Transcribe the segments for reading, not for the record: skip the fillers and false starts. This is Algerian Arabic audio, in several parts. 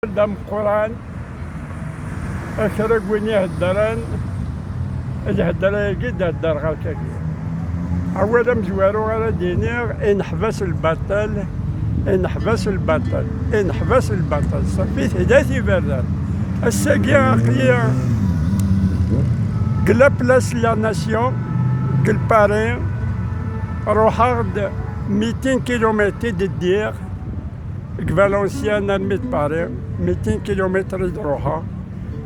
D ameqqran, kra n win iheddren, lhedra-agi d-heddreɣ akkagi. Awal amezwaru ara d-iniɣ, ineḥbas lbaṭel, ineḥbas lbaṭel, ineḥbas lbaṭel, ṣafi tlat iberdan. Ass-agi aql-i deg la place la nation, deg Lpari, ruḥeɣ-d 200 kilumitr i d-ddiɣ, deg Valenciennes armi d Paris, 200 kilumitr i d-ruḥeɣ,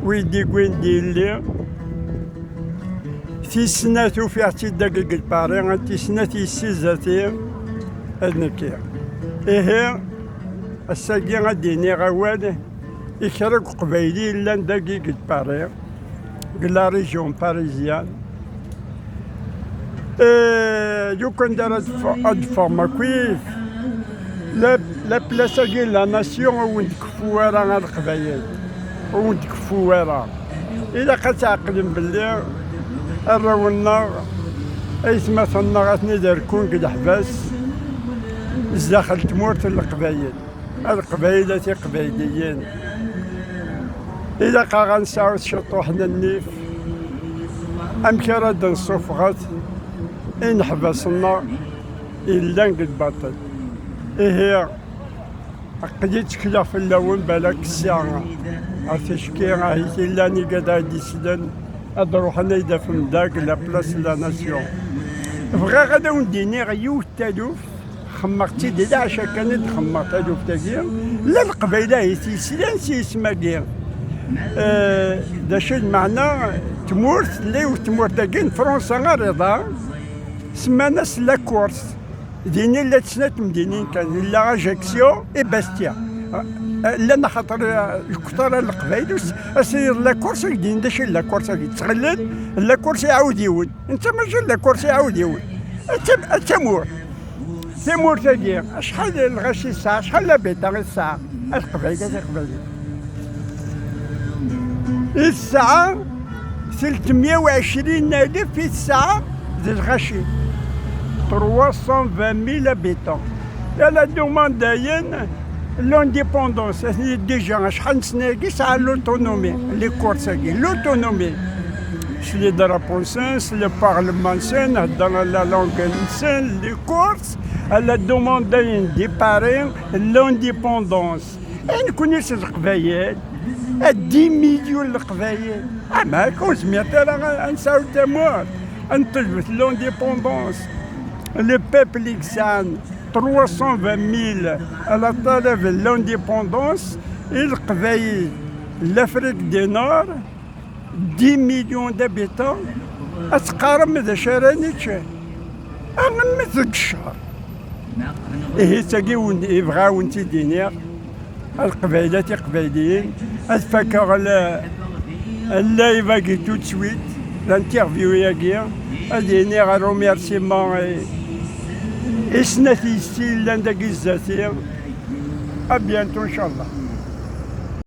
wi d-iwwin d yelli. Tis snat ufiɣ-tt-id dagi deg Paris, tis snat yessi zdat-i ad nekki. Ihi, ass-agi ad d-iniɣ awal i kra n uqbayli yellan dagi deg Paris, deg la région parisienne. Lukan ara ad d-teffɣem akkit, la place-agi la nation ur wen-d-keffu ara a Leqbayel, ur wen-d-keffu ara. Ilaq ad tɛeqlem belli arraw-nneɣ, aytmaten-nneɣ ad ten-id-rkun deg leḥbas zdaxel tmurt n Leqbayel. A Leqbayel a Tiqbayliyin, ilaq-aɣ ad nesɛu ciṭuḥ n nnif amek ara d-nsuffɣet ineḥbas-nneɣ yellan deg lbaṭel. Ihi aql-i ttekleɣ fell-awen balak ssa ar ticki ahit llan igad ad d-islen ad ruḥen ay d-afen dag la place de la nation. Bɣiɣ ad awen-d-iniɣ yiwet taluft xemmeɣ-tt-id i leɛca kan i d-xemmeɣ taluft-agi la Leqbayel ahit yeslan s yisem-agi. D acu lmeɛna tmurt tella yiwet tmurt-agi n Fransa ariḍa semman-as la Corse. Din i llant snat temdinin kan, yella Ajaccio et Bastia. Llan axaṭer lkuṭar n Leqbayel, as-tiniḍ la Corse ak din d acu la Corse agi ttɣillen la Corse iɛawdiwen. Netta mačči la Corse iɛawdiwen. Ad tamurt. Tamurt-agi, acḥal lɣaci tesɛa, acḥal labita i tesɛa, a Leqbayel a Tiqbaylit. I tesɛa 320,000 i tesɛa d lɣaci 320,000 habitants. La demande l'indépendance, déjà acḥal n sna-agi sɛan l'autonomie, les Corses-agi, l'autonomie. S les drapeaux-nsen, s le parlement-nsen, heddren la langue-nsen, les Corses, la demande di Paris, l'indépendance. Nekkni s Leqbayel, a 10 millions Leqbayel, amek ur zmirt ara ad nesɛu tamurt, ad neṭṭelbet l'indépendance. Le peuple i yesɛan 320 000 ala ṭalab l'indépendance, i Leqbayel, l'Afrique du Nord, 10 millions d'habitants, ad teqqarem d acu ara nečč? Ad nemmet deg ccer. Ihi tagi yebɣa ad wen-tt-id-iniɣ, a Leqbayel a Tiqbayliyin, ad fakeɣ live-agi tout de suite, l'interview-agi, ad iniɣ remerciement i snat yessi yellan dagi zdat-i. A bientôt, inchallah.